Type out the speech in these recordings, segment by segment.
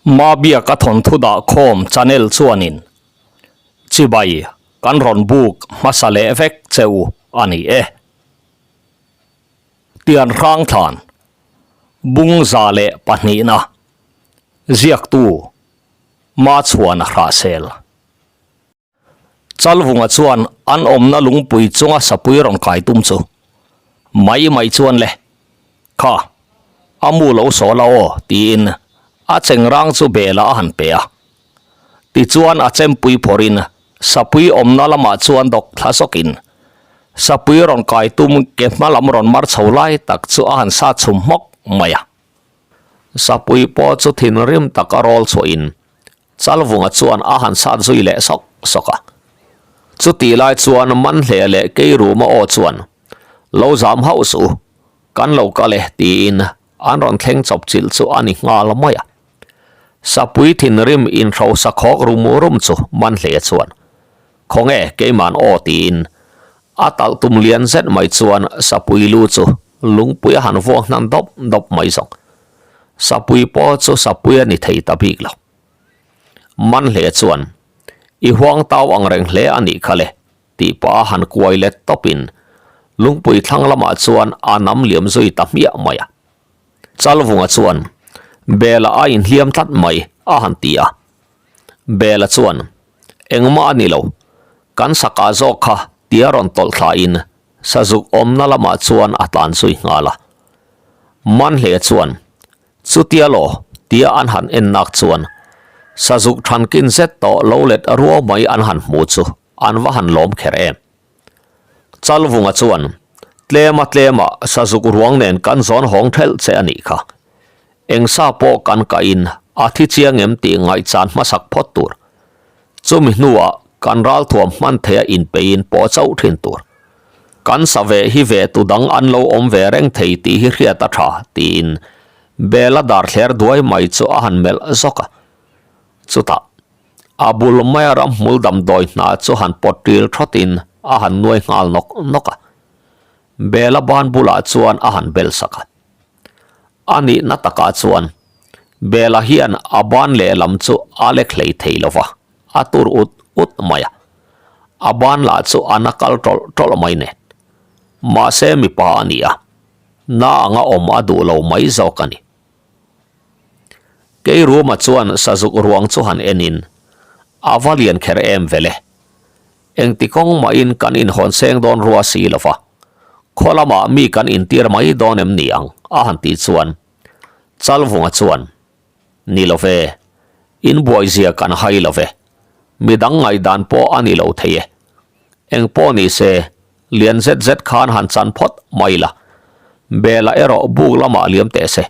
Mabiaka thawnthu dah khawm channel chuanin chibai kan rawn buk hmasa leh vek che u a ni e. Tian hrang thlan bung za leh pahnihna ziaktu Machhuana Hrahsel. Chalvunga chuan an awmna lungpui chunga sapui rawn kai tum chu mai mai chuan le, Kha, a mu lo saw la aw tiin a chengrang chu bela a han pe a. Tichuan a chempui phawrhin sapui awmna lamah chuan dawk thla zawkin sapui rawn kai tum ke hma lam rawn mar chho lai tak chu a han sa chhum hmawk mai a. Sapui pawh chu thinrim taka rawl chhuahin Chalvunga chuan a han sat zui leh sawk sawk a. Chutih lai chuan Manhle leh Keiruma aw chuan, Lo zam hauh suh u, kan lo kal e, tiin an rawn thleng chawp chilh chu a ni nghal mai a. Sapui thinrim inhrosa khawk rum rum chu Manhle chuan, Khawnge keiman aw tiin a talh tum lian zet mai chuan Sapui lu chu lungpui a han vuak hnan dawp dawp mai zawk. Sapui pawh chu sapui a ni thei ta bik lo. Man hle chuan, I huang tau ang reng hle a nih kha le, tih pah a han kuai let tawpin lungpui thlang lamah chuan a nam liam zui ta hmiah mai a. Chalvunga chuan, Bela a inhliam tlat mai, a han ti a. Bela chuan, Engmah a ni lo, kan saka zawk kha tia rawn tawlh thlain Sazuk awmna lamah chuan a tlan zui nghal a. Manhle chuan, Chutia law, tia an han en nak chuan Sazuk thankin zet tawh lo let ruau mai an han hmu chu an va han lawm kher em. Chalvunga chuan, Tlema tlema Sazuk ruang nen kan zawn hawng thelh che a nih kha. Eng sa pawh kan kahin a thi chiang em tih ngaihchan hmasak phawt tur. Chumi hnuah kan ralthuam hman theia inpeiin pawh chauh thin tur. Kan sa ve hi ve tu dang an lo awm ve reng thei tih hi hriat a tha, tiin Bela dar thler duai mai chu a han melh zawk a. Chutah, a bul maia ramhmul damdawi hna chu han pawt ṭil thawtin a han nuai nghal nawk nawk a. Bela ban bulah chuan a han bel sak a. A nihna takah chuan Bela hian a ban lehlam chu a lek hlei thei lo va, a tur ut ut mai a. A ban lah chu a na kal tawlh tawlh mai nen. Mahse mipa a ni a, na anga awm a duh lo mai zawk a ni. Keiruma chuan sazuk ruang chu han enin a va lian kher em vele. Engti kawng mahin kan inhawn seng dawn rua si lo va, khaw lamah mi kan intir mai dawn em ni ang? a han tih chuan Chalvunga chuan, Ni lo ve, in buaizia kan hai lo ve, midang ngaihdan pawh a ni lo thei e. Eng pawh ni se, lian zet zet khan han chan phawt mai la, Bela erawh buk lamah liam teh se,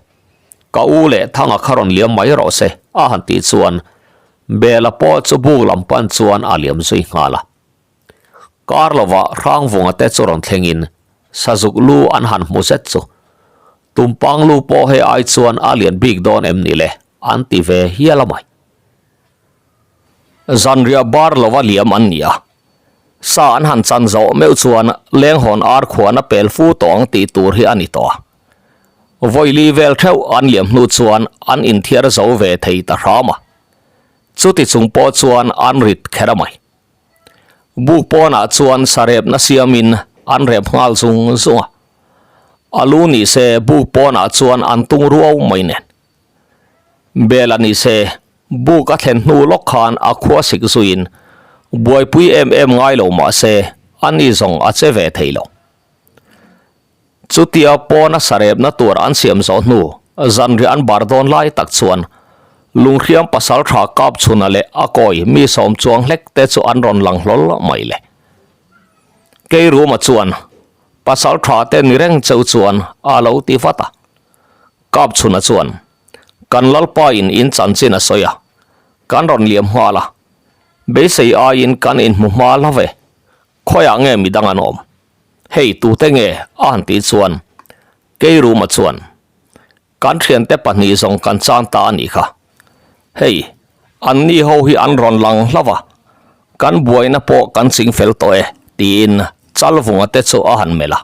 ka u leh Thanga kha rawn liam mai rawh se, a han tih chuan Bela pawh chu buk lam pan chuan a liam zui nghal a. Kar lovah Hrangvunga te chu rawn thlengin Sazuk lu an han hmu zet chu Tumpang lu pawh hei ai chuan a lian bik dawn em ni le an ti ve hial a mai. Zanriah bar lova liam an ni a, sa an han chan zawh meuh chuan lenghawn ar khuan a pel fu tawh ang tih tur hi a ni tawh a. Vawili vel theuh an liam hnu chuan an inthiar zo ve thei ta hram a. Chuti chung pawh chuan an rit kher a mai. Buk pawnah chuan sarepna siamin an rep nghal zung zung a. A lu ni se buk pawnah chuan an tung ruau mai nen. Bel a ni se buk a thlen hnu lawk khan a khua sik zuiin buaipui em em ngai lo mah se a ni zawng a che ve thei lo. Chutia pawna sarepna tur an siam zawh hnu zanriah an bar dawn lai tak chuan Lunghriam pasaltha Kapchhuna leh a kawi mi sawm chuang hlek te chu an rawn lang hlawl mai le. Keiruma chuan pasaltha te ni reng cheu chuan a lo ti vat a. Kapchhuna chuan kan lalpa in in chanchin a sawi a, kan rawn liam nghal a, beisei aiin kan inhmu hma lo ve, khawiah nge midang an awm? Hei tute nge a han tih chuan Keiruma chuan kan thiante pahnih zawng kan chang ta a nih kha. Hei an ni ho hi an rawn lang hlauh a, kan buaina pawh kan ching fel tawh e tiin Chalvunga te chu a han melh a.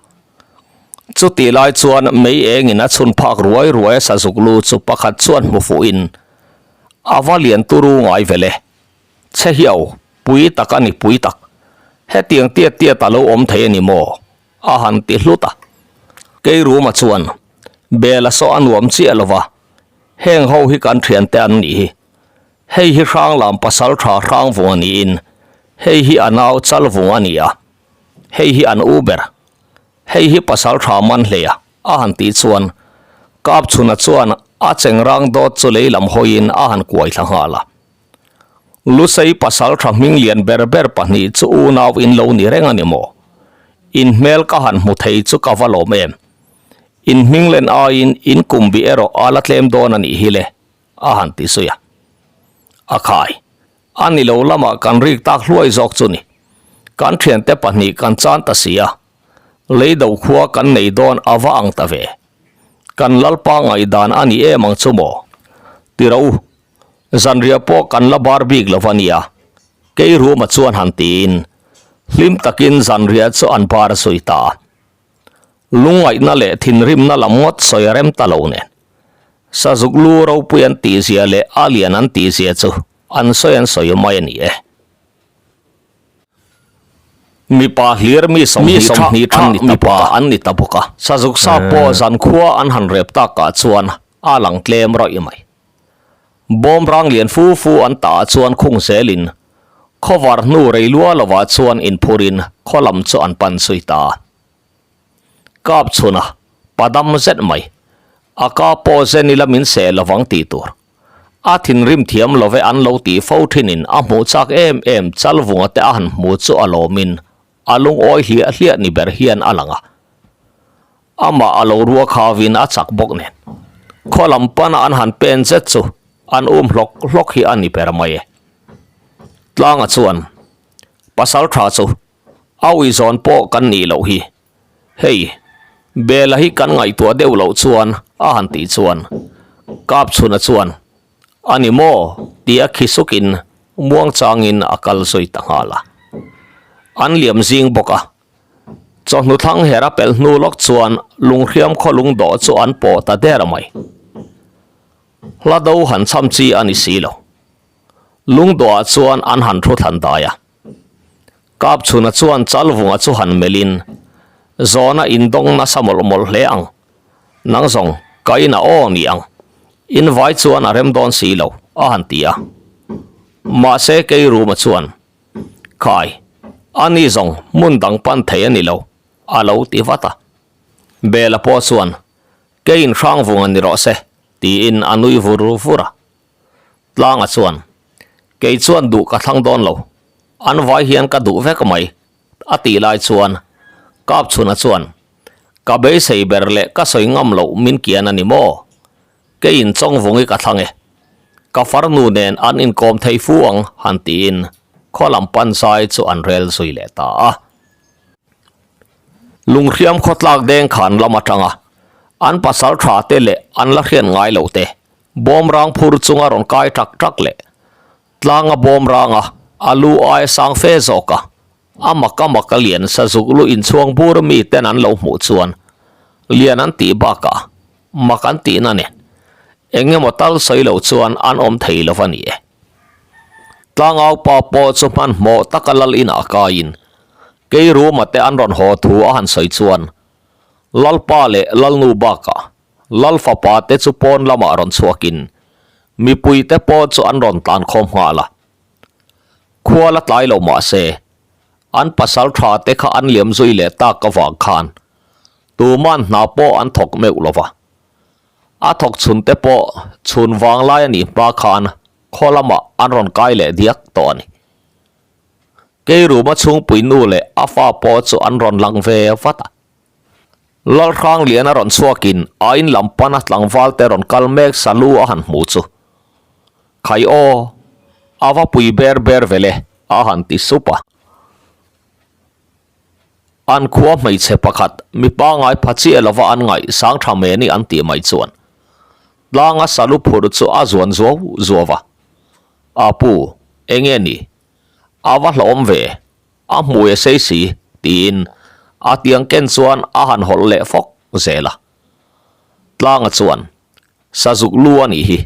Chutih lai chuan mei engin a chhun phak ruai ruai a sazuk lu chu pakhat chuan hmu fuhin. A va lian turu ngai ve le. Chhe hiau, pui tak a ni pui tak. Hetiang tiat tiat a lo awm thei a ni maw? A han ti hlut a. Keiruma chuan, Bela saw a nuam chiah lo va, heng ho hi kan thiante an nih hi. Hei hi Hranglam pasal tha Hrangvunga niin, hei hi a nau Chalvunga a ni a, hei hi an u ber. Hei hi pasal tha man hlei a, a han tih chuan Kapchhuna chuan a chengrang dawt chu lei lam hawiin a han kuai thla nghal a. Lusei pasal tha hming lian ber ber pahnih chu unau in lo ni reng a ni maw? In hmel ka han hmu thei chu ka va lawm em? In hming len aiin in kum bih erawh a la tlem dawn a nih hi le, a han ti zui a. A khai, a ni lo lamah kan rik tak hluai zawk chu ni. Kan thiante pahnih kan chan ta si a, leido khua kan nei dawn a va ang ta ve. Kan Lalpa ngaihdan a ni em ang chu maw? Ti rawh u, zanriah pawh kan la bar bik lo va nia, Keiruma chuan han tiin hlim takin zanriah chu an bar zui ta a. Lungngaihna leh thinrimna lam ngawt sawi a rem ta lo nen. Sazuk lu ropui an tihzia leh a lian an tihzia chu an sawi an sawi mai a ni e. Mipa hlir mi 20 tha an ni ta bawk a. Sazuk sa pawh zankhua an han rep takah chuan a lang tlem rawih mai. Bawm rang lian fu fu an tah ah chuan khung zelin khawvar hnu rei lua lovah chuan inphurin khaw lam chu an pan zui ta a. Kap chhuna padam zet mai, a ka pawh zen ila min seh lovang tih tur. A thinrim thiam love an lo tih fo thinin a hmuh chak em em Chalvunga te a han hmu chu a lawmin a lungawi hliah hliah ni ber hian a lang a. Amah a lo rua khavin a chak bawk nen. Khaw lam pana an han pen zet chu an um hlawk hlawk hi a ni ber mai e. Tlanga chuan, Pasal tha chu a ui zawn pawh kan nih loh hi. Hei, Bela hi kan ngaihtuah deuh loh chuan a han tih chuan Kapchhuna chuan, A ni maw? tia khi sukin muangchangin a kal zui ta nghal a. An liam zing bawk a, chawhnu thlang hera pelh hnu lawk chuan lunghriam khaw lungdawh chu an pawh ta der mai. Hla do han cham chi a ni si lo. Lungdawhah chuan an han thu thlan dai a. Kapchhuna chuan Chalvunga chu han melhin, Zawna indawng nasa mawlh mawlh hle ang. Nang zawng, ka inah aw ni ang. In vai chuan a rem dawn si lo, a han ti a. Mahse Keiruma chuan, Khai, a ni zawng hmun dang pan thei a ni lo, a lo ti vat a. Bela pawh chuan, Keiin Hrangvunga ni rawh se, tiin a nui vur vur a. Tlanga chuan, Kei chuan duh ka thlang dawn lo, an vai hian ka duh vek mai, a tih lai chuan Kapchhuna chuan, Ka beisei ber leh ka sawi ngam loh min kian a ni maw? Keiin Chawngvungi ka thlang e. Ka farnu nen an inkawm thei fu ang, han tiin khaw lam pan zai chu an rel zui leh ta a. Lunghriam khawtlak deng khan lam atanga an pasal tha te leh an la hriat ngai loh te Bawmrang phur chunga rawn kai ṭak ṭak leh tlanga bawmranga a lu aia sang fe zawk a, a mak a mak a lian sazuk lu inchhuang bur mi ten an lo hmuh chuan lian an tih bakah mak an tihna nen eng emaw tal sawi lo chuan an awm thei lo va ni e. Tlangau pa pawh chu hmanhmawh taka lal inah kaiin Keiruma te an rawn haw thu a han sawi chuan Lalpa leh Lalnu bakah Lal fapa te chu pawn lamah rawn chhuakin mipui te pawh chu an rawn tlan khawm nghal a. Khua la tlai lo mah se, an pasal tha te kha an liam zui leh tak avang khan tuman hna pawh an thawk meuh lo va. A thawk chhun te pawh chhun vang lai a nih hma khan khaw lamah an rawn kai leh diak tawh a ni. Keiruma chhungpui nu leh a fa pawh chu an rawn lang ve vat a. Lalhrangliana rawn chhuakin a in lam pana tlangval te rawn kal mek salu a han hmu chu, Khai aw, a va pui ber ber ve le, a han ti sup a. An khua hmeichhe pakhat mi pangngai pha chiah lova an ngaih sang tha me ni an tih mai chuan tlanga salu phurh chu a zuan zuau zuau a, A pu, enge ni? A va hlawm ve, A hmui a sei si, tiin a tiang ken chuan a han hawlh leh fawk zel a. Tlanga chuan, Sazuk lu a nih hi.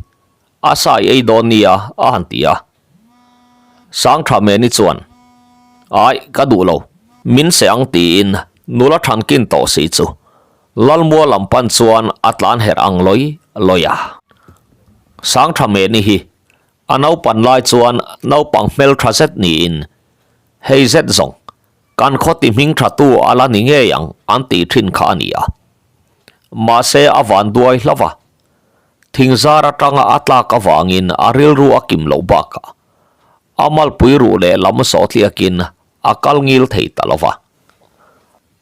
A sa i ei dawn nia, a han ti a. Sangthameni chuan, Ai, ka duh lo, min seh ang tiin nula thankin tawh si chu Lalmua lam pan chuan a tlan herh ang lawi lawi a. Sangthameni hi a naupan lai chuan naupang hmeltha zet niin hei zet zawng kan khaw ti hming thatu a la ni ngei ang an tih thin kha a ni a. Mahse a vanduai hlauh a. Thingzar atanga a tlak avangin a rilru a kim loh bakah a malpui ruh leh lam sawhtliakin a kal ngil thei ta lo va.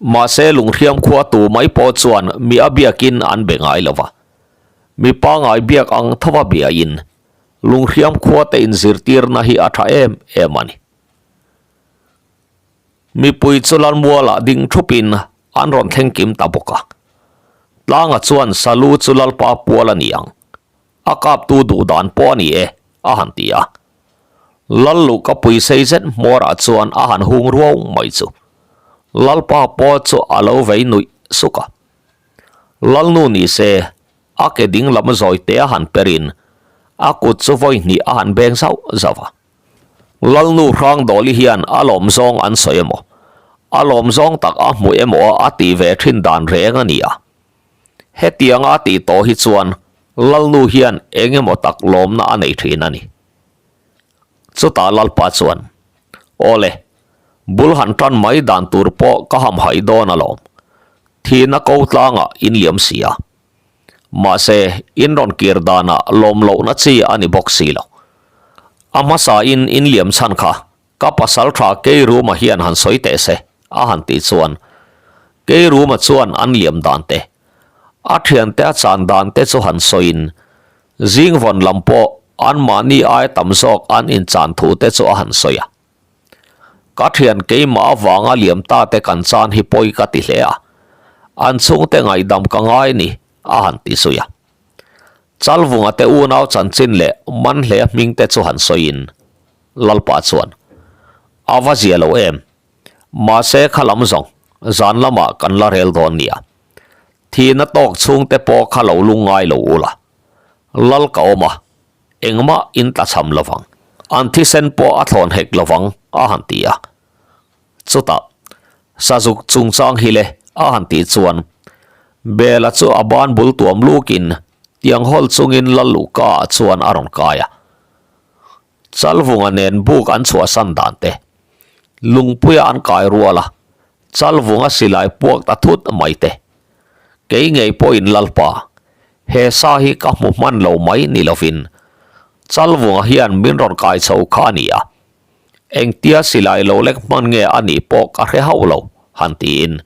Mahse lunghriam khua tu mai pawh chuan mi a biakin an be ngai lo va. Mi pangai biak ang thova biain lunghriam khua te inzirtirna hi a tha em em a ni. Mipui chu Lalmualah ding thupin an rawn thleng kim ta bawk a. Tlanga chuan Salu chu Lalpa pual a ni ang. A kaptu duh dan pawh a ni e, a han ti a. Lalluhka pui sei zet hmawrah chuan a han hung ruau mai chu. Lalpa pawh chu a lo vei nuih suk a. Lalnu ni se, a ke ding lam zawi te a han perin a kut chu vawi hnih a han beng zauh zauh a. Lalnu Hrangdawli hian a lawm zawng an sawi emaw, a lawm zawng tak a hmu emaw a tih ve thin dan reng a ni a. Hetianga a tih tawh hi chuan Lalnu hian eng emaw tak lawmna a nei thin a ni. Chutah Lalpa chuan, Awle, bul han tan mai dan tur pawh ka hamhaih dawn alawm. Thihna ko tlangah in liam si a. Mahse, in rawn kir danah lawm lohna chi a ni bawk si lo. A hmasain in liam chhan kha ka pasal tha Keiruma hian han sawi teh se, a han tih chuan Keiruma chuan an liam dan te, a thiante a chan dan te chu han sawiin Zingvawn lam pawh anmahni aia tam zawk an inchan thu te chu a han sawi a. Ka thian keimah avanga liam ta te kan chan hi pawi ka ti hle a, an chhungte ngaihdam ka ngai ni, a han ti zui a. Chalvunga te unau chanchin leh Manhlea hming te chu han sawiin Lalpa chuan, A va zia lo em, mahse kha lam zawng zan lamah kan la rel dawn nia. Thihna tawk chhungte pawh kha lo lungngai lo ula, Lal ka awm a, Engmah in tlachham lovang, an thisen pawh a thlawn hek lovang, a han ti a. Chutah, Sazuk chungchang hi le, a han tih chuan, Bela chu a ban bul tuam lukin tiang hawl chungin Lalluhka ah chuan a rawn kai a. Chalvunga nen buk an chhuahsan dan te, lungpuia an kai rual a, Chalvunga silai puak ta thut mai te. Kei ngei pawhin Lalpa, he sa hi ka hmu hman lo mai ni lovin Chalvunga hian min rawn kai chho kha a ni a, engtia silai lo lek hman nge a nih pawh ka hre hauh lo, han tiin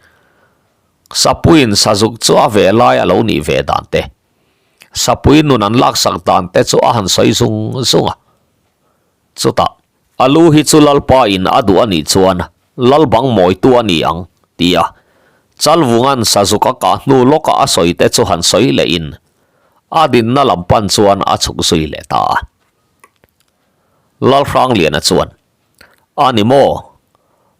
Sapuiin sazuk chu a ve lai a lo nih ve dan te, Sapui nun an laksak dan te chu a han sawi zung zung a. Chutah, A lu hi chu Lalpa in a duh a nih chuan Lal bang mawitu a ni ang, ti a Chalvunga'n Sazuk a kah hnu lawkah a sawi te chu han sawi leh in a dinna lam pan chuan a chhuk zui leh ta a. Lalhrangliana chuan, A ni maw?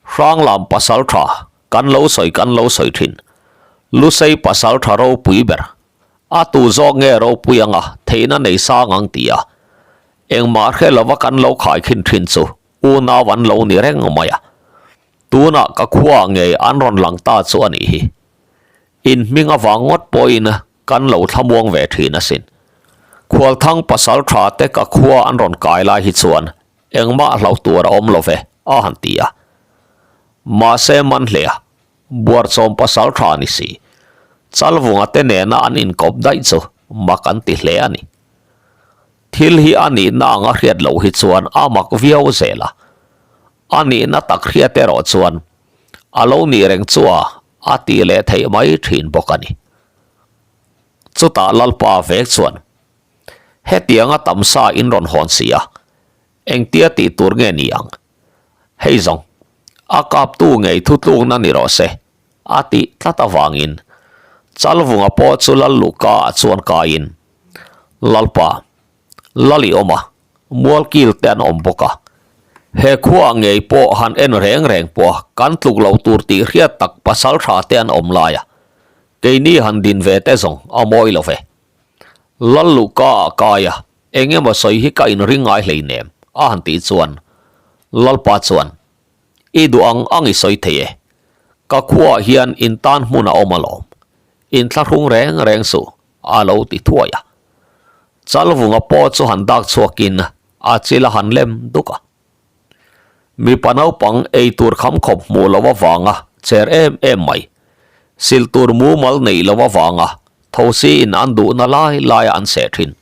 Hranglam pasal tha kan lo sawi kan lo sawi thin. Lusei pasal tha ropui ber. A tu zawk nge ropui anga theihna nei sang ang ti a. Engmah hre lova kan lo khaikhin thin chu unau an lo ni reng mai a. Tunah ka khuaah ngei an rawn lang ta chu a nih hi. In hming avang ngawt pawhin kan lo thlamuang ve thin asin. Khualthang pasal tha te ka khua an rawn kai lai hi chuan Engmah hlauh tur a awm lo ve, a han ti a. Mahse Manhlea, Buarchawm pasal tha ni si, Chalvunga te nena an inkawp daih chu mak an ti hle a ni. Thil hi a nihna anga hriat loh hi chuan a mak viau zel a. A nihna tak hriat erawh chuan a lo nih reng chu a a ti leh theih mai thin bawk a ni. Chutah Lalpa vek chuan Hetianga tam sa in rawn hawn si a, engtia tih tur nge ni ang? Hei zawng, a kaptu ngei thutlukna ni rawh se, a tih tlat avangin Chalvunga pawh chu Lal Luhka ah chuan kaiin, Lalpa, Lal i awm a, Mualkil te an awm bawk a, he khuaah ngei pawh han en reng reng pawh a kan tluk loh tur tih hriat tak pasal tha te an awm lai a, keini han din ve te zawng a mawi lo ve. Lal Luhka ah kai a, Eng emaw sawi hi ka inring ngai hleinem, a han tih chuan Lalpa chuan, I duh ang ang i sawi thei e. Ka khuaah hian in tan hmun a awm alawm. In thlahrung reng reng suh, a lo ti thuai a. Chalvunga pawh chu han dak chhuakin a chil a han lem duk a. Mipa naupang ei tur kham khawp hmuh loh avanga cher em em mai. Sil tur mumal neih loh avanga thosi in an duhna lai laia an seh thin.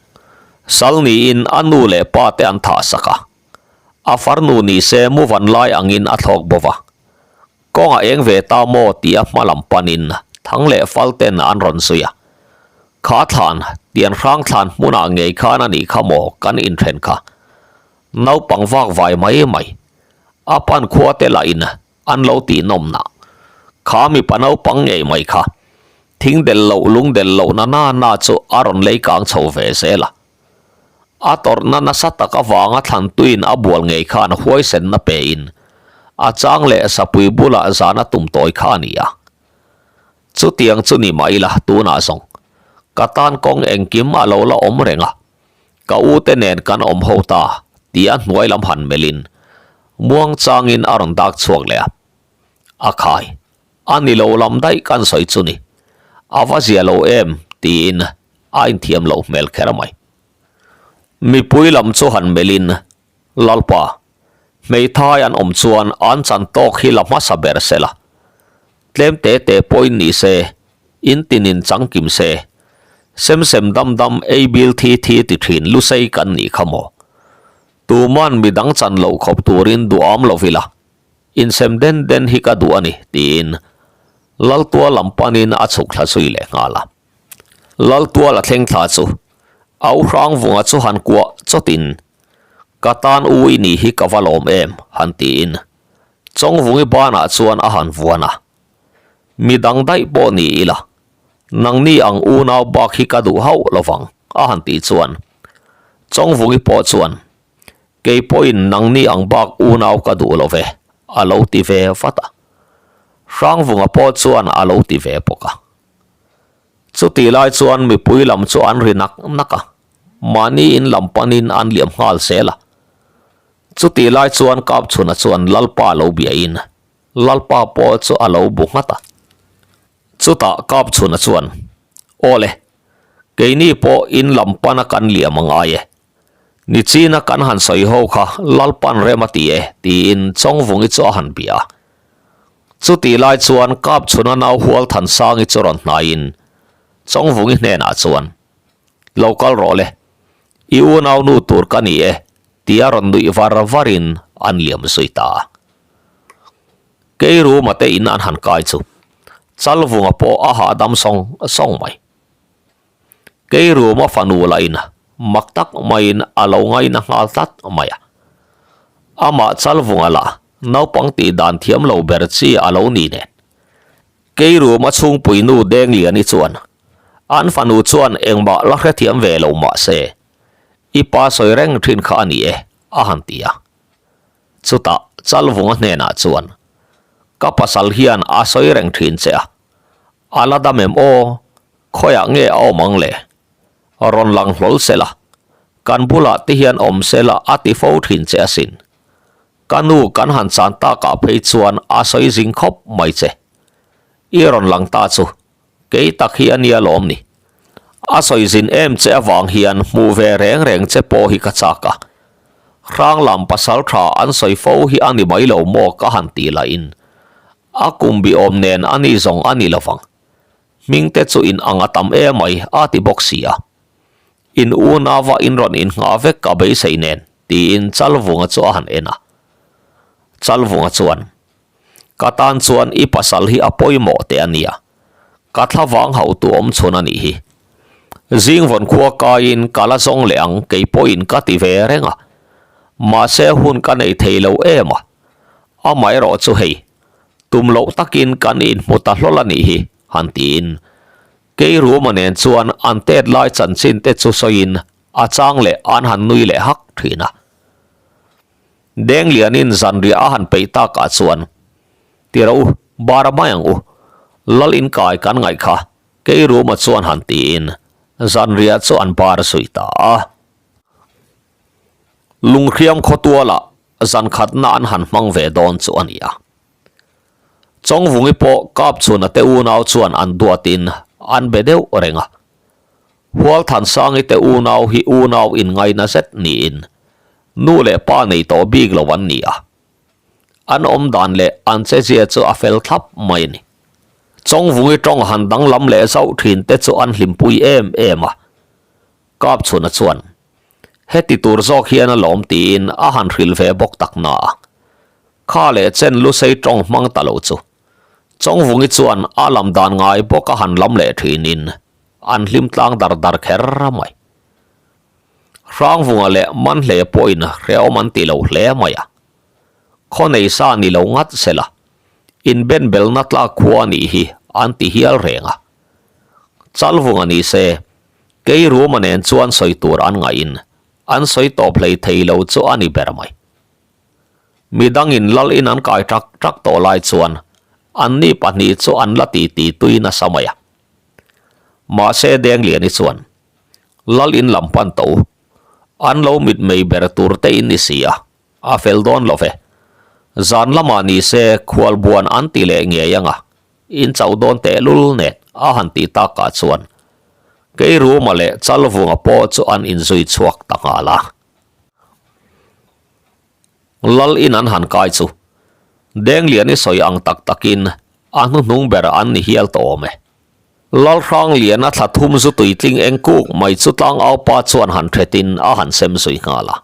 Sal niin a nu leh pa te an thah sak a. A farnu ni se muvan lai angin a thlawk bo va. Kawng a eng ve ta maw tih a hma lam panin thang leh fal ten an rawn zui a. Kha thlan, tian hrang thlan hmunah ngei khan a nih kha maw kan inthen kha. Naupang vak vai mai mai. A pan khua te lah in an lo tih nawm nah. Kha mipa naupang ngei mai kha. Thing del loh lung del loh na na na chu a rawn lei kang chho ve zel a. A tawrhna nasa tak avanga thlantuiin a bual ngei khan huaisenna pein a chang leh sapui bulah zan a tum tawi kha a ni a. Chutiang chu ni mah ila tunah zawng ka tan kawng engkim a lo la awm reng a. Ka u te nen kan awm ho ta tih a hnuai lam han melhin muang changin a rawn dak chhuak leh a. A khai, a ni lo lam daih kan sawi chu ni. A va zia lo em tiin a inthiam loh hmel kher mai. Mipui lam chu han melhin Lalpa, hmeithai an awm chuan an chan tawk hi la hmasa ber se la. Tlem te te pawhin ni se, in tinin chang kim se. Sem sem dam dam ei bil thi thi ti thin lusei kan nih kha maw? Tuman midang chan loh khawp turin duham lo ila, insem den den hi ka duh a ni, tiin Laltua lam panin a chhuk thla zui leh nghal a. Laltuala thleng thla chu Au Hrangvunga chu han kuah chawtin, Ka tan u i nih hi ka va lawm em, han tiin Chawngvungi banah chuan a han vuan a. Mi dang daih pawh ni ila, nangni ang unau bak hi ka duh hauh lovang, a han tih chuan Chawngvungi pawh chuan, Kei pawhin nangni ang bak unau ka duh lo ve, a lo ti ve vat a. Hrangvunga pawh chuan a lo ti ve bawk a. Chutih lai chuan mipui lam chu an ri nak nak a, mahni in lam panin an liam nghal zel a. Chutih lai chuan Kapchhuna chuan Lalpa lo biain Lalpa pawh chu a lo bu nghat a. Chutah Kapchhuna chuan, Aw le, keini pawh in lam pana kan liam a ngai e. Nichina kan han sawi ho kha Lalpan rem a ti e, tiin Chawngvungi chu a han bia a. Chutih lai chuan Kapchhuna nau hual Thansangi chu rawn hnaiin Chawngvungi hnenah chuan, Lo kal rawh le, i unau nu tur ka ni e, tia rawn nuih var varin an liam zui ta a. Keiruma te in an han kai chu Chalvunga pawh a hahdam sawng sawng mai. Keiruma fanu lahin mak tak maiin a lo ngaina nghal tlat mai a. Amah Chalvunga lah naupang tih dan thiam lo ber chi a lo ni nen. Keiruma chhungpui nu Dengliani chuan an fanu chuan engmah la hrethiam ve lo mah se, I pa sawi reng thin kha a ni e, a han ti a. Chutah Chalvunga hnenah chuan, Ka pasal hian a sawi reng thin che a, a la dam em aw, khawiah nge a awm ang le? Rawn lang hlawl se la, kan bulah te hian awm se la a ti fo thin che asin. Ka nu kan han chan takah phei chuan a sawi zing khawp mai che. I rawn lang ta chu Kei tak hi a nia lawm ni. A sawi zin em che avang hian hmuh ve reng reng che pawh hi ka chak a. Hrang lam pasal tha an sawi fo hi a ni mai lo maw ka han tih lahin a kum bi awm nen a ni zawng a ni lovang. Hming te chu in ang a tam emai a ti bawk si a. In unauva in rawn innghah vek ka beisei nen tiin Chalvunga chu a han en a. Chalvunga chuan. Ka tan chuan i pasal hi a pawimawh teh a nia, ka thlavang hauh tu awm chhun a nih hi. Zingvawn khua kaiin ka la zawng leh ang kei pawhin ka ti ve reng a, mahse hun ka nei thei lo em a, amaherawh chu hei, tum loh takin kan inhmu ta hlawl a nih hi, han tiin Keiruma nen chuan an tet lai chanchin te chu sawiin a chang leh an han nui leh hak thin a. Denglianin zanriah a han peih takah chuan, Ti rawh u, bar a mai ang u, Lal inkai kan ngaih kha, Keiruma chuan han tiin zanriah chu an bar zui ta a. Lunghriam khawtualah zan khatna an han hmang ve dawn chu a ni a. Chawngvungi pawh Kapchhuna te unau chuan an duatin an be deuh reng a. Hualthansangi te unau hi unau inngaina zet niin nu leh pa nei tawh bik lo an ni a. An awm dan leh an chezia chu a fel thlap mai a ni. Chawngvungi tawng han danglam leh zauh thin te chu an hlimpui em em a. Kapchhuna chuan, Heti tur zawk hian a lawm tiin a han hrilh ve bawk tak na a. Kha leh chen lusei tawng hmang ta lo chu Chawngvungi chuan a lam dan ngai bawk a han lam leh thinin an hlim tlang dar dar kher mai. Hrangvunga leh Manhle pawhin hrehawm an ti lo hle mai a. Khaw nei sa ni lo ngat sela inbenbelna tlak khua nih hi an ti hial reng a. Chalvunga ni se Keiruma nen chuan sawi tur an ngaihin an sawi tawp hlei thei lo chu a ni ber mai. Midangin lal in an kai ṭak ṭak tawh lai chuan anni pahnih chu an la titi tui nasa mai a. Mahse Dengliani chuan lal in lam pan to an lo mitmei ber tur te in ni si a, a fel dawn lo ve. Zan lamah ni se khualbuan an ti leh ngei ang a, in chauh dawn tehlul nen a han tih takah chuan Keiruma leh Chalvunga pawh chu an inzui chhuak ta nghal a. Lal in an han kai chu Dengliani sawi ang tak takin a hnuhnung ber an ni hial tawh awm e. Lal Hrangliana thla thum zu tuitling eng kuk mai chu tlangaupa chuan han thetin a han sem zui nghal a.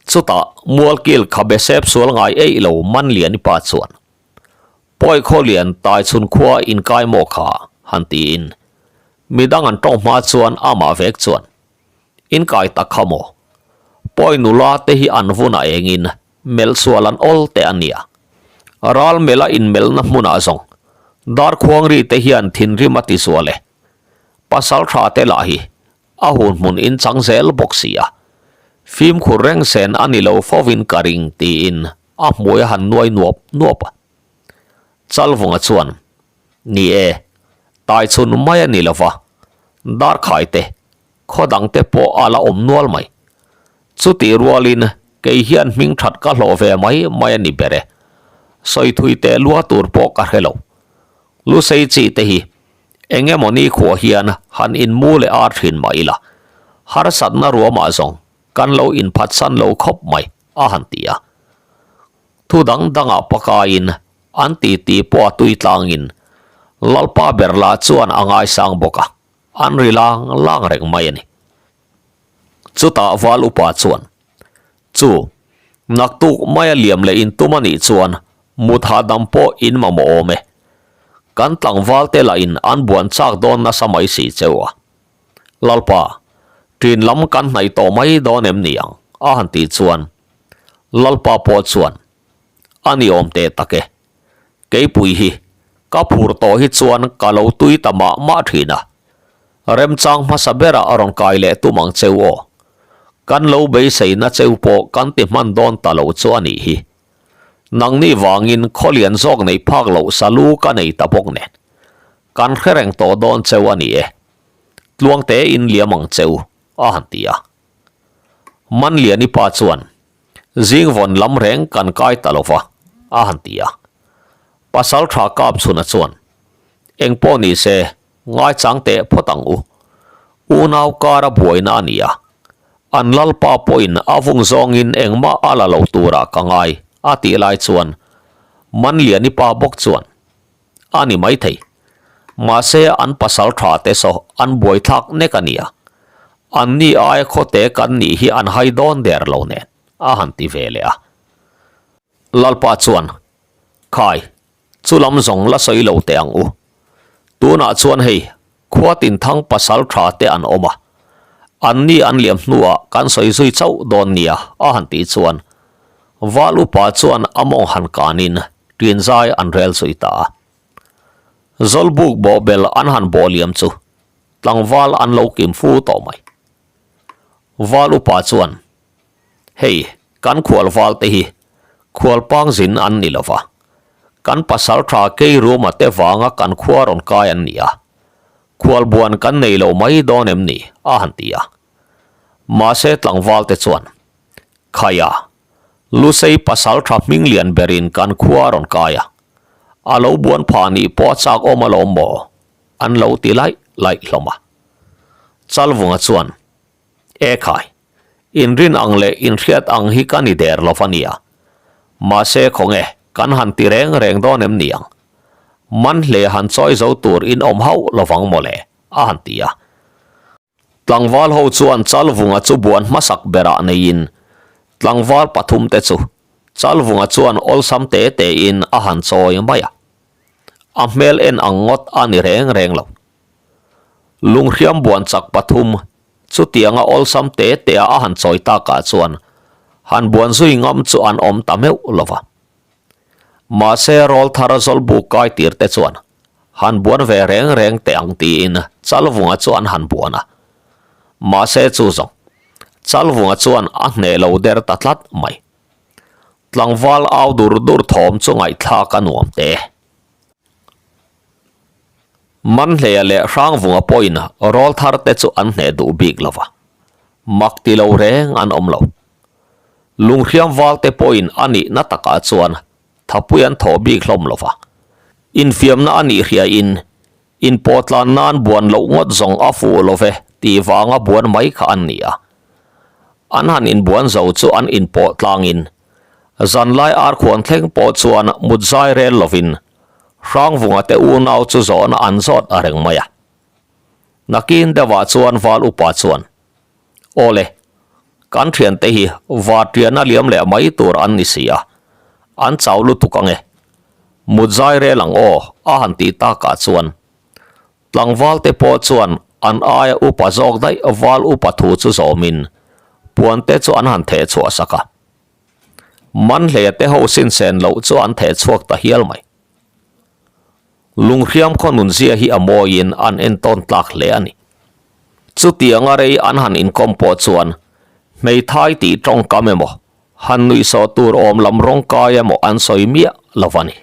Chutah Mualkil khabe sep sual ngai eih lo Manliani pa chuan Pawi Khawlian Taichhun khua inkai maw kha han tiin midang an tawng hma chuan amah vek chuan Inkai tak kha maw? Pawi nula te hi an vun a engin melh sual an awl teh a nia. Ral melh a inmelhna hmunah zawng Darkhuangri te hian thinrim a ti zual e. Pasal tha te lah hi a hun hmun in chang zel bawk si a. Fimkhur reng sen a ni lo fovin ka ring tiin a hmui a han nuai nuap nuap a. Chalvunga chuan, Ni e, Taichhun mai a ni lova, Darkhai te, khaw dang te pawh a la awm nual mai. Chutih rualin kei hian hming that ka hlawh ve mai mai a ni ber e. Sawi thui teh lua tur pawh ka hre lo. Lusei chi te hi eng emaw ni khuah hian han inmu leh ar thin mah ila, harsatna ruamah zawng kan lo inphatsan lo khawp mai a han ti a. Thu dang dangah pakaiin an titi pawh a tui tlangin Lalpa ber lah chuan a ngaisang bawk a, an ri lang lang reng mai a ni. Chutah Val Upa chuan, Chu, naktuk maia liam leh in tum a nih chuan mut hahdam pawh in mamawh awm e. Kan tlangval te lah in an buan chak dawn nasa mai si cheu a. Lalpa, ṭin lam kan hnaih tawh mai dawn em ni ang? a han tih chuan Lalpa pawh chuan, A ni awm teh tak e. Keipui hi ka phur tawh hi chuan ka lo tui ta mah mah thin a. Remchang hmasa berah a rawn kai leh tum ang cheu aw. Kan lo beiseina cheu pawh kan ti hman dawn ta lo chu a nih hi. Nangni vangin khawlian zawk neih phak loh salu ka nei ta bawk nen. Kan hre reng tawh dawn cheu a ni e. Tluangte in liam ang cheu a han ti a. Manliani pa chuan, Zing vawn lam reng kan kai ta lo va, a han ti a. Pasal tha kap chhuna chuan, Eng pawh ni se, ngaichang teh phawt ang u. Unau kara buaina a ni a. An lalpa pawhin a vung zawngin engmah a la lo turah ka ngai, a tih lai chuan Manliani pa bawk chuan, A ni maithei. Mahse an pasal tha te saw an buaithlak nek a nia. An ni aia khawte kan nih hi an hai dawn der lo nen a han ti ve leh a. Lalpa chuan, Khai, chu lam zawng la sawi lo teh ang u. Tunah chuan hei khua tinthang pasal tha te an awm a. An ni an liam hnuah kan sawi zui chauh dawn nia a han tih chuan Val upa chuan a mawng han kanin ṭinzai an rel zui ta a. Zawlbuk bawhbel an han bawh liam chu tlangval an lo kim fu tawh mai. Val upa chuan, Hei, kan khual val te hi khual pangzin an ni lova, kan pasal tha Keiruma te vanga kan khua rawn kai an ni a, khual buan kan nei lo mai dawn em ni? a han ti a. Mahse tlangval te chuan. Khaia, Lusei pasaltha hming lian berin kan khua a rawn kai a, a lo buan phah nih pawh a chak awm alawm maw? an lo ti laih laih hlawm a. Chalvunga chuan, E khai, inrin ang leh inhriat ang hi ka ni der lo va nia. Mahse khawnge kan han ti reng reng dawn em ni ang? Man hle han chawi zo tur in awm hauh lovang mawle, a han ti a. Tlangval ho chuan Chalvunga chu buan hmasak berah neiin tlangval pathum te chu Chalvunga chuan awlsam te tein a han chawi mai a. A hmel en ang ngawt a ni reng reng lo. Lunghriam buan chak pathum chutianga awlsam te tea a han chawi takah chuan han buan zui ngam chu an awm ta meuh lo va. Mahse rawlthar zawlbuk kai tir te chuan han buan ve reng reng teh ang tiin Chalvunga chu an han buan a. Mahse chu zawng Chalvunga chuan a hneh lo der ta tlat mai. Tlangval au dur dur thawm chu ngaihthlak a nuam te. Manhleia leh Hrangvunga pawhin rawl thar te chu an hneh duh bik lo va, mak ti lo reng an awm lo. Lunghriam val te pawhin a nihna takah chuan thapui an thawh bik hlawm lo va, infiamna a nih hriain inpawhtlan nan buan loh ngawt zawng a fuh lo ve tih vanga buan mai kha an ni a. An han inbuan zo chu an inpawh tlangin zanlai arkhuan thleng pawh chuan mut zai rel lovin Hrangvunga te unau chu zawhna an zawt a reng mai a. Nakin deuhah chuan Val upa chuan, Aw le, kan thiante hi Vartiana liam leh mai tur an ni si a, an chau lutuk ang e. Mut zai rel ang aw, a han tih takah chuan tlangval te pawh chuan an aia upa zawk daih Val upa thu chu zawmin puan te chu an han theh chhuah sak a. Manhleia te ho sinsen loh chu an theh chhuak ta hial mai. Lunghriam khaw nunzia hi a mawiin an entawn tlak hle a ni. Chutianga rei an han inkawm pawh chuan hmeithai tih tawngkam emaw, han nuihsawh tur awm lam rawngkai emaw an sawi miah lo a ni.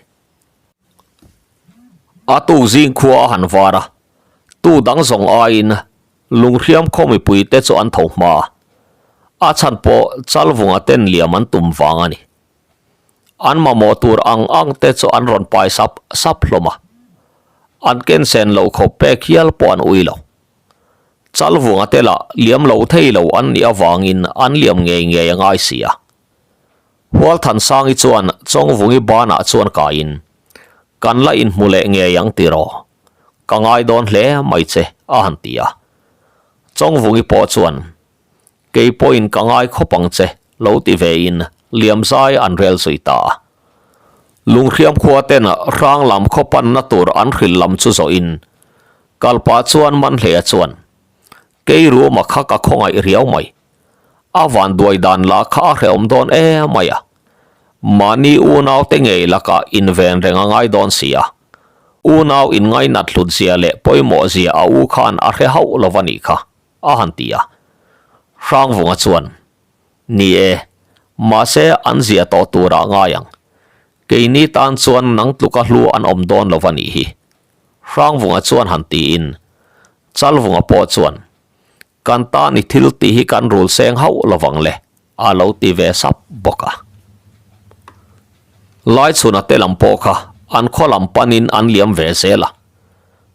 A tuk zing khua a han var a, tu dang zawng aiin Lunghriam khaw mipuite chu an tho hma a, a chhan pawh Chalvunga ten liam an tum vang a ni. An mamawh tur ang ang te chu an rawn pai sap sap hlawm a, an ken sen loh khawp pek hial pawh an ui lo. Chalvunga te lah liam lo thei lo an nih avangin an liam ngei ngei a ngai si a. Hualthansangi chuan Chawngvungi banah chuan kaiin, Kan la inhmu leh ngei ang tiraw? Ka ngai dawn hle mai che, a han ti a. Chawngvungi pawh chuan, Kei pawhin ka ngai khawp ang che, lo ti vein Liamzai an rel zui ta a. Lunghriam khua ten hrang lam khaw panna tur an hrilh lam chu zawhin kalpah chuan Manhleia chuan, Kei ruma kha ka khawngaih riau mai. A vanduai dan lah kha a hrehawm dawn em mai a. Mahni unaute ngei lakah inven reng a ngai dawn si a. Unau inngainat hlut zia leh pawimawh zia a u khan a hre hauh lo va nih kha, a han ti a. Hrangvunga chuan, Ni e, mahse an zia tawh turah ngai ang. Keini tan chuan nang tluka hlu an awm dawn lo va nih hi. Hrangvunga chuan han tiin, Chalvunga pawh chuan, Kan tan i thil tih hi kan rul seng hauh lovang le, a lo ti ve sap bawk a. Laichhuna te lam pawh kha an khaw lam panin an liam ve zel a,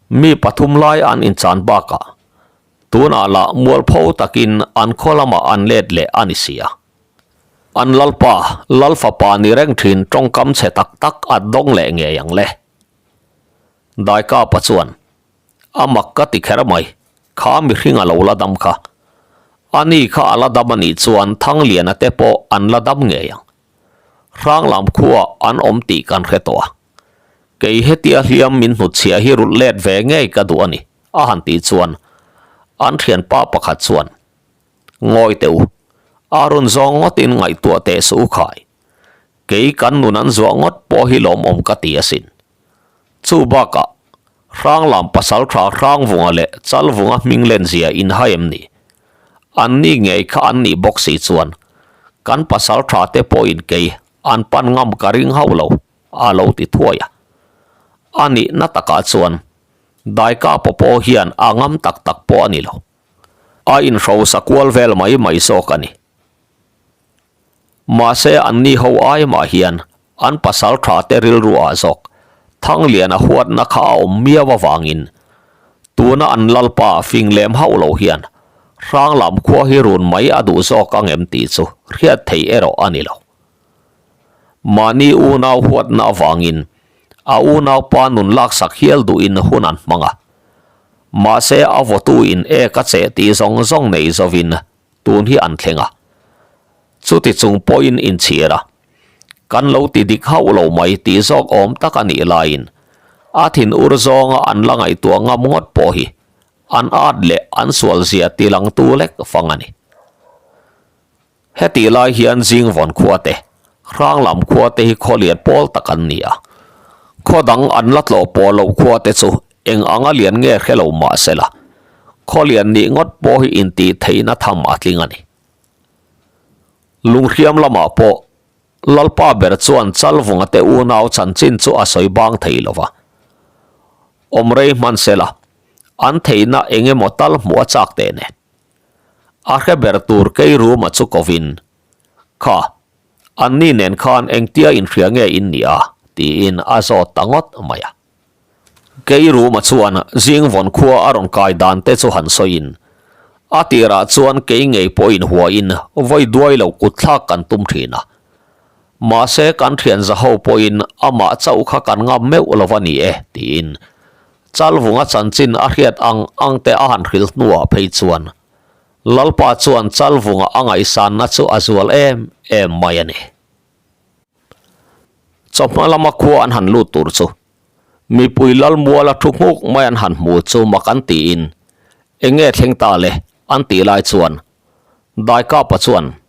mi pathum lai an inchan bakah tunah lah mualpho takin an khaw lamah an let leh a ni si a. An lalpa, lalfapa ni reng thin tawngkam chhe tak tak a dawng leh ngei ang le. Daikapa chuan A mak ka ti kher mai, kha mihring a lo la dam kha. A ni kha a la dam a nih chuan Thangliana te pawh an la dam ngei ang. Hranglam khuaah an awm tih kan hre tawh a. Kei hetia hliam min hnutchhiah hi rulh let ve ngei ka duh a ni, a han tih chuan an thianpa pakhat chuan, Ngawi teh u, a rawn zawng ngawtin ngaihtuah teh suh u khai. Kei kan nun an zuah ngawt pawh hi lawmawm ka ti asin. Chu bakah, Hranglam pasaltha Hrangvunga leh Chalvunga hming lenzia inhai em ni? An ni ngei kha an nih bawk si chuan kan pasaltha te pawhin kei an pan ngam ka ring hauh lo, a lo ti thuai a. A nihna takah chuan Daika pawh hian a ngam tak tak pawh a ni lo. A inhrosa kual vel mai mai zawk a ni. Mahse anni ho ai mah hian an pasal tha te rilru ah zawk Thangliana huatna kha a awm miau avangin tuna an lalpa fing lem hauh lo hian Hranglam khua hi run mai a duh zawk ang em tih chu hriat thei erawh a ni lo. Mahni unau huatna avangin a unaupa nun laksak hial duhin hun an hmang a. Mahse a vawtu in ek a cheh tih zawng zawng nei zovin tun hi an thleng a. Chuti chung pawhin inchhir a, kan lo ti dik hauh lo mai tih zawk awm tak a nih laiin a thin ur zawnga an la ngaihtuah ngam ngawt pawh hi an at leh an sual zia ti langtu lek fang a ni. Hetih lai hian Zingvawn khua te, Hranglam khua te hi khaw lian pawl tak an ni a. Khaw dang an la tlawh pawh loh khua te chu eng anga lian nge hre lo mah sela, khaw lian nih ngawt pawh hi intih theihna tham a tling a ni. Lunghriam lamah pawh Lalpa ber chuan Chalvunga te unau chanchin chu a sawi bang thei lo va. Awm rei hman sela, an theihna eng emaw tal hmuh a chak teh nen. A hre ber tur Keiruma chu kovin, Kha, anni nen khan engtia inhria nge in nih a? tiin a zawt ta ngawt mai a. Keiruma chuan Zingvawn khua a rawn kai dan te chu han sawiin, A tirah chuan kei ngei pawhin huain vawi duai lo kutthlak kan tum thin a. Mahse kan thian zaho pawhin amah chauh kha kan ngam meuh lo va ni e, tiin Chalvunga chanchin a hriat ang ang te a han hrilh hnuah phei chuan Lalpa chuan Chalvunga a ngaihsanna chu a zual em em mai a ni. Chawhma lama khua an han lut tur chu mipui Lalmuala thu nghuk mai an han hmu chu mak an tiin eng nge thleng ta le an tih lai chuan Daikapa chuan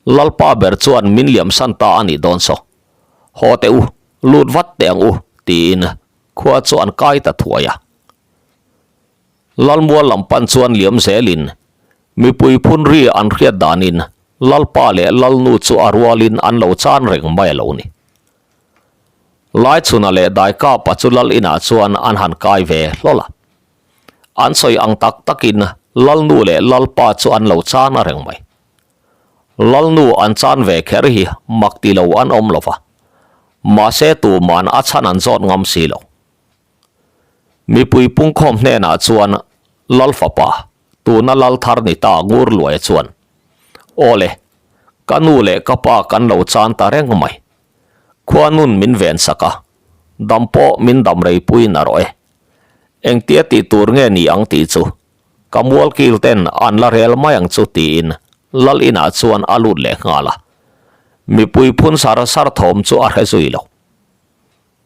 Lalpa ber chuan min liamsan ta a nih dawn saw. Haw teh u, lut vat teh ang u tiin Khua chu an kai ta thuai a. Lalmual lam pan chuan liam zelin mipui phun ri an hriat danin Lalpa leh Lalnu chu a rualin an lo chan reng mai a lo ni. Laichhuna leh Daikapa chu Lal inah chuan an han kai ve hlawl a. An sawi ang tak takin Lalnu leh Lalpa chu an lo chan a reng mai. Lalnu an chan ve kher hi mak ti lo an awm lo va, mahse tuman a chhan an zawt ngam si lo. Mipui pungkhawm hnenah chuan Lal fapa, tuna Lal thar ni ta ngur luai chuan, Aw le, ka nu leh ka pa kan lo chan ta reng mai. Khua nun min ven sak a, dam pawh min dam rei pui na rawh e. Engtia tih tur nge ni ang tih chu Ka mualkil ten an la rel mai ang chu tiin Lal inah chuan a lut leh nghal a. Mipui phun sar sar thawm chu a hre zui lo.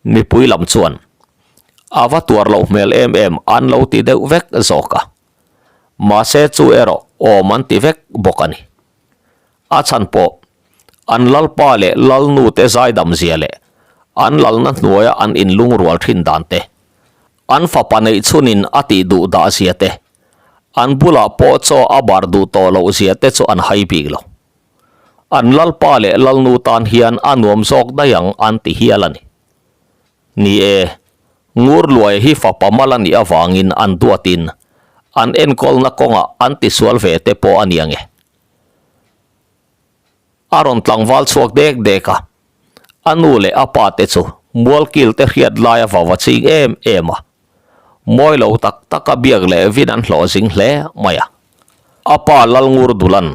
Mipui lam chuan a va tuar loh hmel em em an lo ti deuh vek zawk a. Mahse chu erawh awm an ti vek bawk a ni. A chhan pawh an Lalpa leh Lalnu te zaidam zia leh an lalna hnuaia an inlungrual thin dan te An fapa neih chhunin a tih duh dah zia te, an bulah pawh chaw a bar duh tawh loh zia te chu an hai bik lo. An lalpa leh lalnu tan hian a nuam zawk daih ang an ti hial a ni. Ni e, Ngurluaia hi fapa mal a nih avangin an duatin an enkawlna kawngah an tisual ve te pawh a ni ang e. A rawn tlangval chhuak dek dek a, a nu leh a pa te chu mualkil te hriat lai a vava ching em em a, mawi lo tak tak a biak leh vin an hlawh zing hle mai a. A pa Lalngur Dulan,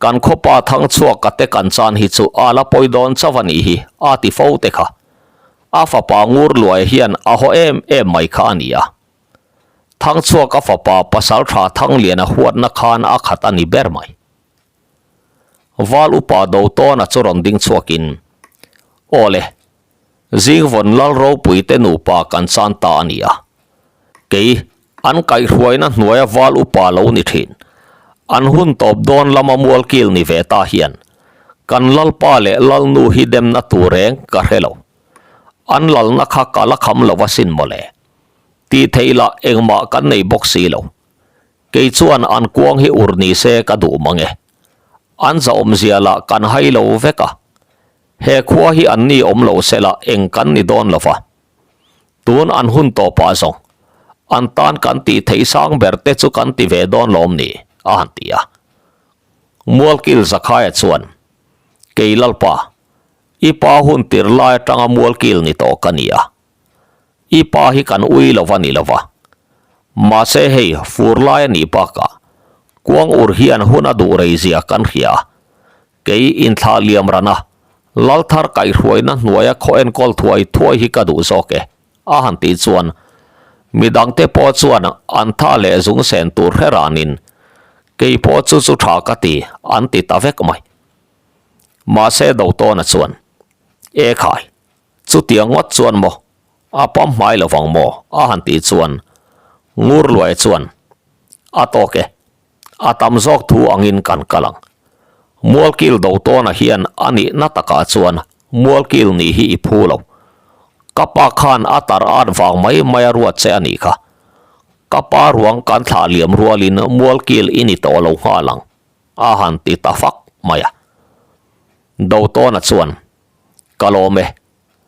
Kan khawpa thang chhuak ka te kan chan hi chu a la pawi dawn chauh a nih hi a ti fo te kha. A fapa Ngur Luaia hian a haw em em mai kha a ni a. Thangchhuak a fapa Pasaltha Thangliana huatna khan a khat a ni ber mai. Val upa do tawna chu rawn ding chhuakin, Aw le, Zingvawn Lal ropui te nupa kan chan ta a ni a. Kei, an kaihhruaina hnuaia val upa lo ni thin, an hun tawp dawn lama mualkil ni ve ta hian, kan lalpa leh lalnu hi demna tur reng ka hre lo. An lalna kha ka la kham lo asin mawle. Tih theih lah engmah kan nei bawk si lo. Kei chuan an kuang hi ur ni se ka duh mang e. An zahawmzia lah kan hai lo vek a. He khua hi an ni awm lo se lah eng kan ni dawn lo va. Tun an hun tawpah zawng, an tan kan tih theih sang ber te chu kan ti ve dawn lawm ni? a han ti a. Mualkil Zakhaia chuan. Kei Lalpa, i pa hun tir lai atanga mualkil ni tawh ka ni a. I pa hi kan ui lo va ni lo va. Mahse hei fur lai a nih bakah kuang ur hian hun a duh rei zia kan hria a. Kei inthlah liam ran a, Lalthar kaihhruaina hnuaia khaw enkawl thuai thuai hi ka duh zawk e, a han tih chuan midangte pawh chuan an tha leh zung sen tur hre ranin kei pawh chu chu tha ka ti an ti ta vek mai. Mahse Dotawna chuan, E khai, chutiang ngawt chuan maw, a pam hmai lo vang maw? a han tih chuan Ngurluaia chuan, A tawk e, a tam zawk thu angin kan kal ang. Mualkil Dotawna hian a nihna takah chuan Mualkil nih hi i phu lo. Ka pa khan a tar at vang mai mai a ruat che a nih kha. Ka pa ruang kan thlah liam rualin Mualkil i ni tawh lo nghal ang. A han ti ta fak mai a. Dotawna chuan, Ka lawm e.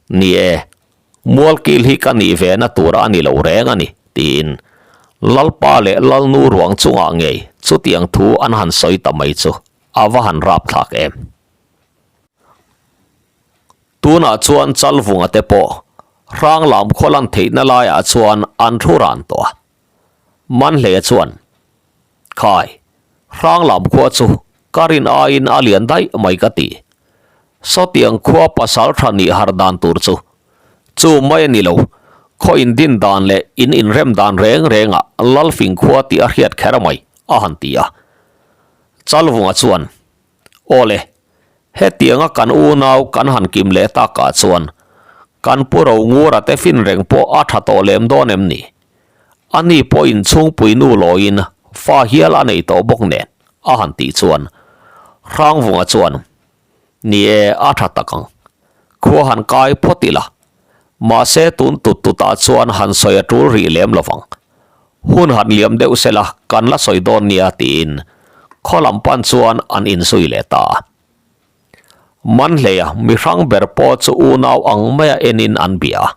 Ni e, Mualkil hi ka nih ve na tur a ni lo reng a ni, tiin Lalpa leh Lalnu ruang chungah ngei chutiang thu an han sawi ta mai chu a va han rapthlak em. Tunah chuan Chalvunga te pawh Hranglam khaw lan theihna laiah chuan an thu ran tawh a. Manhleia chuan, Khai, Hranglam khua chu ka rin aiin a lian daih mai ka ti. Sawtiang khua pasal tha nih har dan tur chu chu mai a ni lo, khaw indin dan leh in inrem dan reng rengah Lalfing khua tih a hriat kher mai, a han ti a. Chalvunga chuan, Awle, hetianga kan unau kan han kim leh takah chuan kan pu Rongura te fin reng pawh a tha tawh lem dawn em ni? A ni pawhin chhungpui nu lawiin fa hial a nei tawh bawk nen a han tih chuan Hrangvunga chuan, Ni e, a tha tak ang. Khua han kai phawt ila. Mahse tun tut tutah chuan han sawi a tul rih lem lovang. Hun han liam deuh sela kan la sawi dawn nia tiin khaw lam pan chuan an inzui leh ta a. Manhleia mihrang ber pawh chu unau ang maia enin an bia a.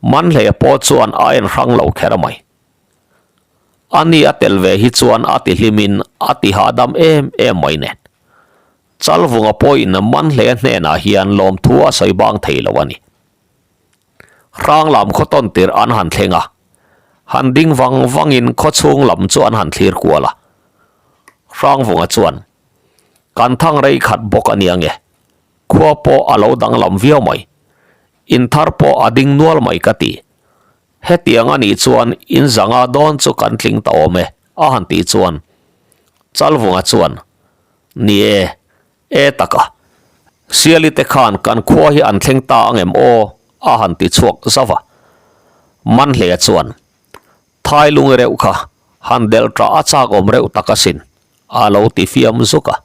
Manhleia pawh chuan a en hrang lo kher mai. A ni a tel ve hi chuan a ti hlimin a ti hahdam em em mai nen. Chalvunga pawhin Manhleia hnenah hian lawmthu a sawi bang thei lo a ni. Hranglam khaw tawn tirh an han thleng a, han ding vang vangin khaw chhung lam chu an han thlir kual a. Hrangvunga chuan, Kan thang rei khat bawk a nia nge, khua pawh a lo danglam viau mai, in thar pawh a ding nual mai ka ti. Hetiang a nih chuan in zanga dawn chu kan tling ta awm e, a han tih chuan Chalvunga chuan, Ni e, E taka, Siali te khan kan khua hi an thleng ta ang em aw? a han ti chhuak zauh a. Manhleia chuan, Thai lung reuh kha han delh tah a chak awm reuh tak asin, a lo ti fiam zuk a.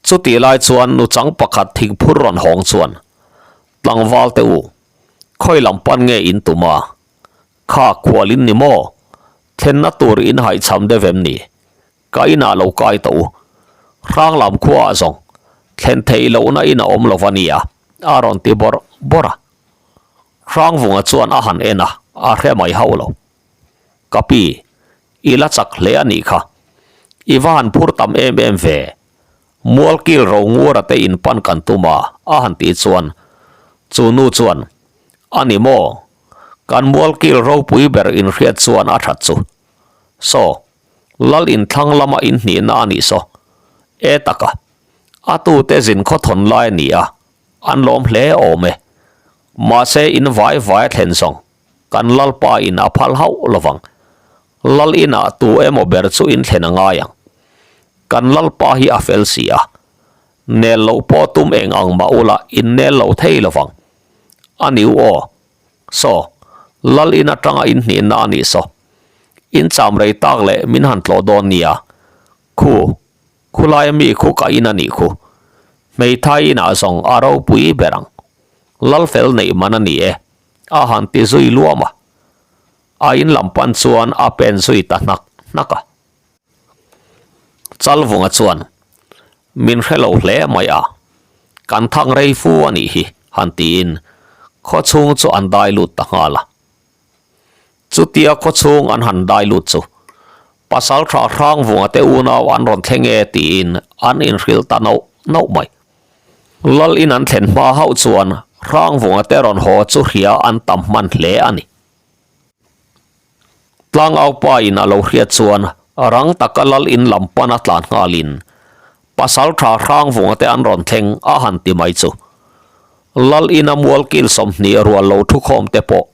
Chutih lai chuan nuchang pakhat thingphur rawn hawng chuan, Tlangval te u, khawi lam pan nge in tum a? Kha khual in ni maw? Thlenna tur in haihchham deuh em ni? Ka inah lo kai tawh u. Hranglam khuaah zawng thlen theih lohna in a awm lo va nia, a rawn ti bawrh bawrh a. Hrangvunga chuan a han en a, a hre mai hauh lo. Ka pi, i la chak hle a nih kha. I va han phur tam em em ve. Mualkil ro ngura te in pan kan tum a, a han tih chuan chu nu chuan, A ni maw? Kan mualkil ropui ber inhriat chuan a that chu. Saw, Lal inthlang lama inhnihna a nih saw. E taka, a tute zin khaw thawn lai a ni a, an lawm hle awm e. Mahse in vai vai a thlen zawng, kan Lalpa in a phal hauh lovang. Lal inah tu emaw ber chu in thlen a ngai ang. Kan Lalpa hi a fel si a, nel loh pawh tum eng ang mah ula in nel lo thei lovang. A ni u aw. Saw, Lal in atanga in hnihna a nih saw. In cham rei tak leh min han tlawh dawn nia. Khu, khulaia mi khu ka in a nih khu. Hmeithai inah zawng a ropui ber ang. Lal fel neih man a ni e, a han ti zui luam a. A in lam pan chuan a pen zui ta hnak hnak a. Chalvunga chuan, Min hre lo hle mai a, kan thang rei fu a nih hi, han tiin khaw chhung chu an dai lut ta nghal a. Chutia khaw chhung an han dai lut chu Pasaltha Hrangvunga te unau an rawn thleng e tiin an inhrilh ta noh nauh mai. Lal in an thlen hma hauh chuan Hrangvunga te rawn haw chu hria an tam hman hle a ni. Tlangaupa in a lo hriat chuan rang taka lal in lam pan a tlan nghalin Pasal tha Hrangvunga te an rawn thleng a han ti mai chu. Lal in a mual kil 20 rual lo thu khawm te pawh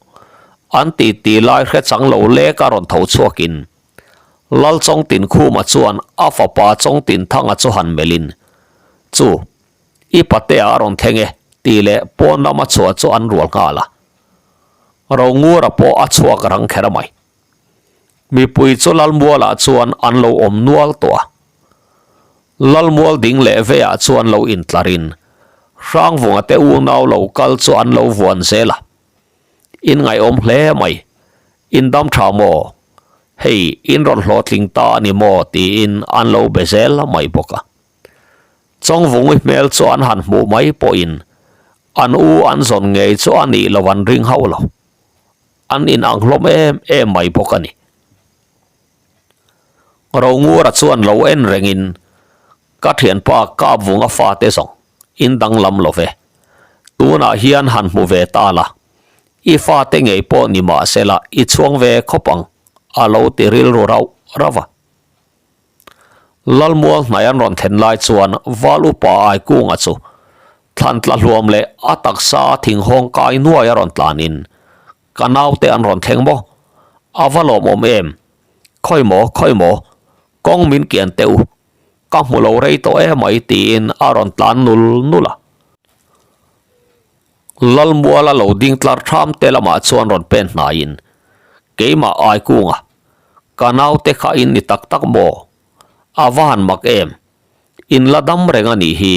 an ti ti lai hre chang lo lek a rawn tho chhuakin Lal Chawngtinkhuma chuan a fapa Chawngtinthanga chu han melhin chu I patea a rawn thleng e tih leh pawn lama chhuah chu an rual nghal a. Rongura pawh a chhuak rang kher mai. Mipui chu Lalmualah chuan an lo awm nual tawh a. Lalmual ding leh veiah chuan lo intlarin Hrangvunga te unau lo kal chu an lo vuan zel a. In ngaihawm hle mai. In dam tha maw? Hei, in rawn hlawhtling ta a ni maw? tiin an lo be zel mai bawk a. Chawngvungi hmel chu an han hmuh mai pawhin an u an zawn ngei chu a nih lo an ring hauh lo. An inang hlawm em em mai bawk a ni. Rongura chuan lo en rengin ka thianpa Kapvunga fate zawng in danglam lo ve. Tunah hian han hmu ve ta la, i fate ngei pawh ni mahsela i chhuang ve khawp ang a lo ti rilru rauh rauh a. Lalmual hnai an rawn thlen lai chuan Val upa Aikunga chu thlan tla hluam leh a taksa a thinghawng kai nuai a rawn tlanin, Ka naute an rawn thleng maw? A va lawmawm em? Khawi maw, khawi maw? Kawng min kian teh u, ka hmu lo rei tawh emai tiin a rawn tlan nul nul a. Lalmuala lo ding tlar tham te lamah chuan rawn pen hnaiin, Keimah Aikunga, ka naute kha in ni tak tak maw? A va han mak em? In la dam reng a nih hi,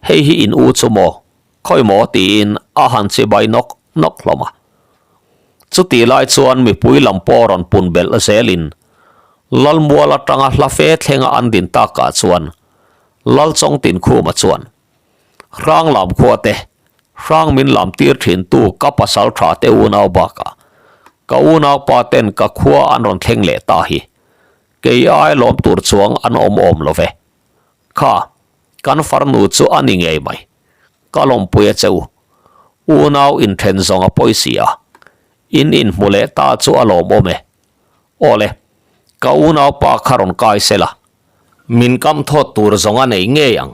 hei hi in u chu maw? Khawi maw? tiin a han chibai nawk nawk hlawm a. Chutih lai chuan mipui lam pawh rawn pun belh zelin Lalmual atanga hla fe thlenga an din takah chuan Lalchawngtinkhuma chuan, Hrang lam khua te, hrang min lam tir thin tu ka pasal tha te unau bakah ka unau pa ten ka khua an rawn thleng leh ta hi kei ai lawm tur chuang an awm awm lo ve. Kha, kan farnu chu a ni ngei mai. Ka lawmpui a che u. Unau inthen zawng a pawi si a, in inhmu leh ta chu a lawmawm e. Awle, ka unaupa kha rawn kai se la. Min kam thawt tur zawng a nei ngei ang,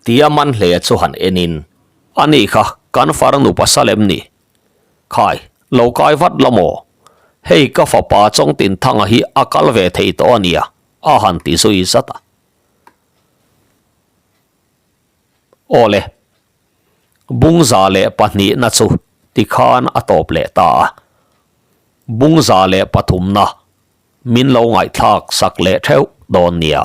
tia man hle chu han enin. A ni kha, kan farnu pasal em ni? Khai, lo kai vat la maw? Hei ka fapa Chawngtinthanga hi a kal ve thei tawh a nia, a han ti zui zat a. Awle, Bungza leh pahnihna chu tikhan a tawp leh ta a. Bungza leh pathumna min lo ngaihthlak sak leh theuh dawn nia.